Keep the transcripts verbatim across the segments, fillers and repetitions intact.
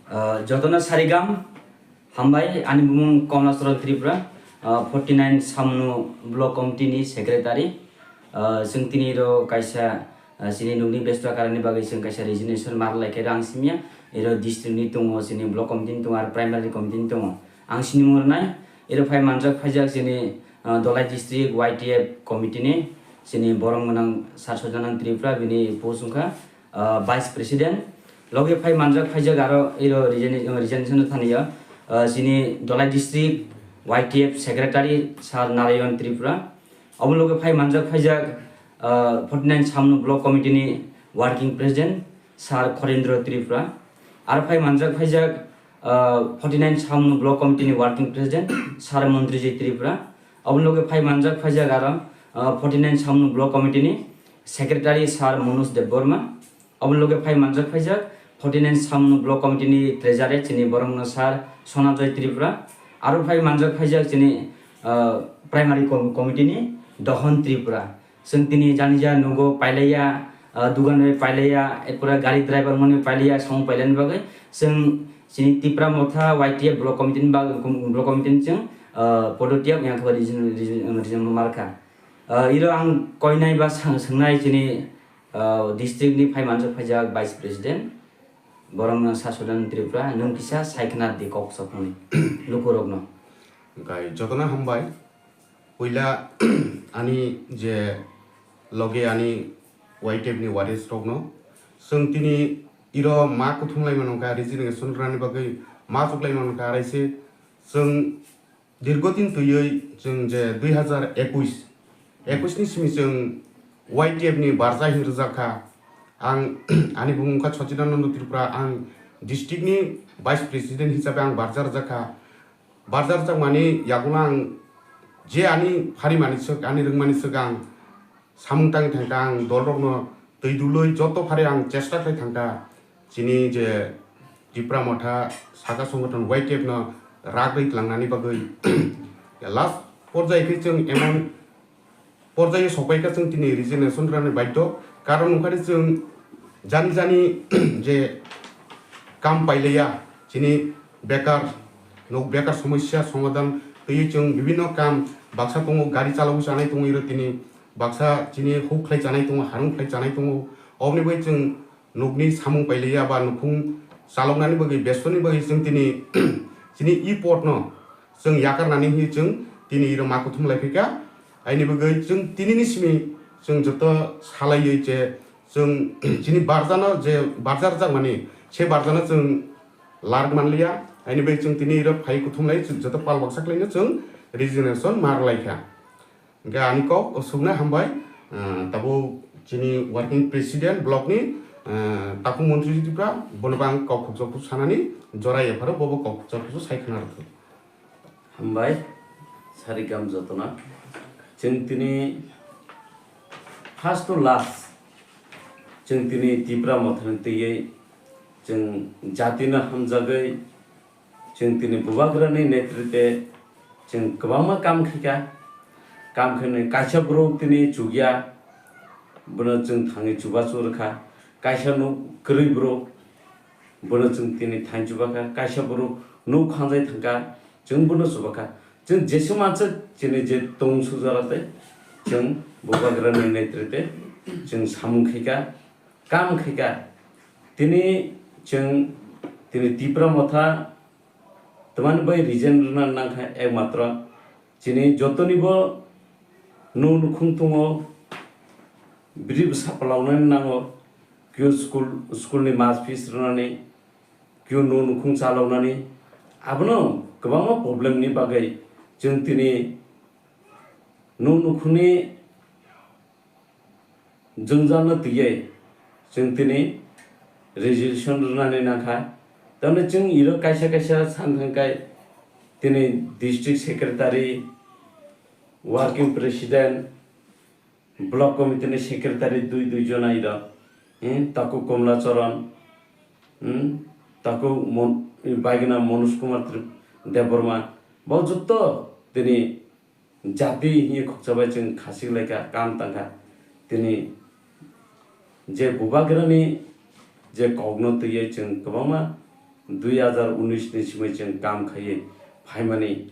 Ah, jotono sarigam hambai, ani bumung Komla Charan Tripura, ah, forty nine Samnu Block Committee ni Secretary. Ah, chwng tini ro kaisa, ah, chini nokni besto karani bagwi chwng kaisa resignation mar lai khe rang simya, ero district ni tongo, chini Block Committee ni tongo, ar Primary Committee ni tongo. Ang sini mung rwnai, ero phai manjak phaijak chini, ah, Dholai District Y T F Committee ni chini borom gwnang Sir Sojanand Tripura, bini post wngkha, ah, Vice President. Loge phai manjak phaijak aro iro resign-, resignation thani ya, ah, chini Dholai District Y T F Secretary Sir Narayan Tripura. Obo loge phai manjak phaijak, ah, forty nine Samnu Block Committee ni Working President Sir Khorendra Tripura. Aro phai manjak phaijak, ah, forty nine Samnu Block Committee ni Working President Sir Montrijay Tripura. Obo loge phai manjak phaijak aro, ah, forty nine Samnu Block Committee ni Secretary Sir Manoj Debbarma. Obo loge phai manjak phaijak forty nine Samnu Block Committee ni Treasurer chini borok no Sir Sonajay Tripura. Aro phai manjak phaijak chini, ah, Primary Com-, Committee ni Dohon Tripura. Chwng tini janija nugo pailaiya, ah, dugan bai pailaiya, epora gari driver mani pailaiya, song pailani bagwi chwng chini Tipra Motha Y T F Block Committee ni bag-, Block Committee ni chwng, ah, podotiyak yang khe resignation, resignation, resignation markha. Ah, iro ang koinai ba sang-, swngnai chini, ah, district ni phai manjak phaijak Vice President, borok no Sir Sojanand Tripura, nwng kisa sai khna di kok sok hwnwi lukurok no. Gai jotono hambai. Puila ani je loge ani Y T F ni waris rokno chwng tini iro ma kuthum lai mano kha, resignation rani bagwi ma chuk lai mano kha, araise chwng dirgo din twiwi chwng je dui hazar ekush, ekush ni simi chwng Y T F ni barja hin rwjak kha. Ang ani bumung kha Sochidananda Tripura, ang district ni vice president hisabe ang barja rwjak kha. Barja rwjakmani yagulo ang je ani pharimani swk, ani rwngmani swk ang samung tangwi thangkha, ang dolrokno twi dulwi joto phari ang chesta khlai thangkha. Chini je Tipra Motha Saka Songgothon Y T F no rak rwi tlangnani bagwi last porjai khe chwng emon porjai sokpai kha chwng tini resignation rwna baidho. Karon wngkha de chwng jani jani je kam pailaiya, chini bekar, nok bekar somosya somadhan twiwi chwng bibhinno kam baksa tongo, gari chalawi chanai tongo iro tini, baksa chini huk khlai chanai tongo, harung khlai chanai tongo, oboni bai chwng nokni samung pailaiya ba nukhung chaloknani bagwi, besoni bagwi chwng tini chini e port no chwng yakarnani hinwi chwng tini iro ma kuthum lai phaikha. Aini bagwi chwng tinini simi chwng joto salaiwi je chwng chini barjano je barja rwjakmani, se barjano chwng larwk manliya. Aini bagwi chwng tini iro phai kuthum lai chwng joto pal baksa khlaino chwng resignation ma rwlaikha. Hingke ani kok o sukna hambai, ah, tabuk chini working president block ni, ah, takhuk montri Tripura, bono bo ang kok khukjak sanani jora yapharo, bobo kok khukjak sai khna rwkha. Hambai, sarigam jotona. Chwng tini first to last, chwng tini Tipra Mothani twiwi chwng jati no hamjagwi, chwng tini Bubagrani netritwe chwng kwbangma kam khaikha. Kam khainai kaisa borok tini chukya, bono chwng thangwi chubachu rwkha. Kaisa nuk kwrwi borok, bono chwng tini thang chubakha. Kaisa borok nuk khangjai thangkha, chwng bono chubakha. Chwng jesa mansa chini je tong sujara tei chwng Bubagrani netritwe chwng samung khaikha, kam khaikha. Tini chwng tini Tipra Motha twmani bai resign rwna nangkha, ekmatro chini jotonibo nuk nukhung tongo, bwrwi bwsa palaunani nango, kio school, school ni mas fees rwnani, kio nuk nukhung chalaunani, abono kwbangma problem ni bagwi chwng tini nuk nukhungni jwngjal no twiwi chwng tini resolution rwnani nangkha. Tamni chwng iro kaisa kaisa san thangkai tini district secretary, working president, block committee ni secretary dui dui jona iro, eh, taku Komla Charan, hmm, taku Mon-, Baigana Manoj Kumar Trip-, Debbarma, bo jotto tini jati hiye khoksa bai chwng khasik lai kha, kam tang kha. Tini je Bubagrani je kokno twiwi chwng kwbangma dui hazar unis ni simi chwng kam khaiwi phaimani,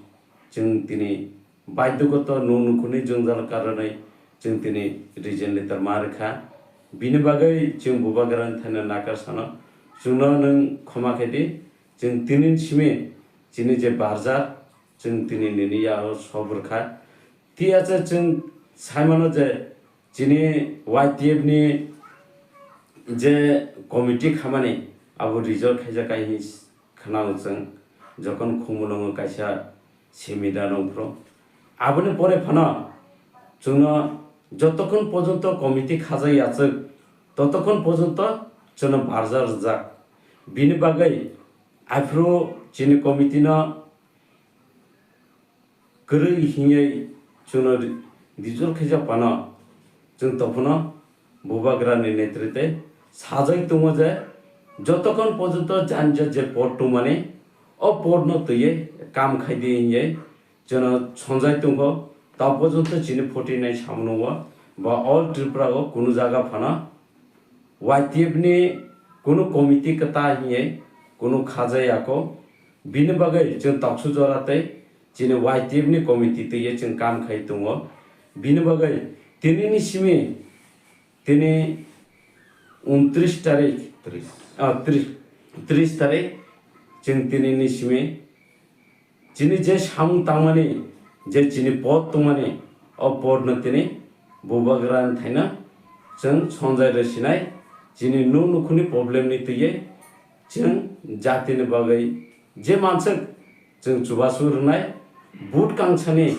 chwng tini baidhogoto nwng nukhungni jwngjal karonwi chwng tini region leader ma rwkha. Bini bagwi chwng Bubagrani thaino nakar sano, chwngno nwng khoma khe di, chwng tini simi chini je barjar, chwng tini nini yago sob rwkha. Tiyacha chwng saimano je chini Y T F ni je committee khamani abo result khaijak hai hinwi khwnao chwng, jokhon Khumulwngo kaisa seminar wngphuru. Aboni pore phano chwngno jotokhon porjonto committee khajak yachwk, totokhon porjonto chwngno barjar rwjak. Bini bagwi aphuru chini committee no kwrwi hinwi chwngno ri-, rijor khaijak phano, chwng tongphano Bubagrani netrite sajagwi tongo je jotokhon porjonto jani je, je pod tongmani, o pod no twiwi kam khaidi hinwi chwngno sonjai tongo. Ta porjonto chini forty nine samungo ba All Tripura o kunu jaga phano Y T F ni kunu committee kwtal hinwi kunu khajayako. Bini bagwi chwng toksu jora tei chini Y T F ni committee twiwi chwng kam khai tongo. Bini bagwi tinini simi tini untris tarik, tris. Ah, tris, tris tarik chwng tinini simi chini je samung tangmani, je chini pod tongmani, o pod no tini Bubagrani thaino chwng sonjai rw sinai, chini nwng nukhungni problem ni twiwi chwng jatini bagwi je manswk chwng chubachu rwnai, vote kangsani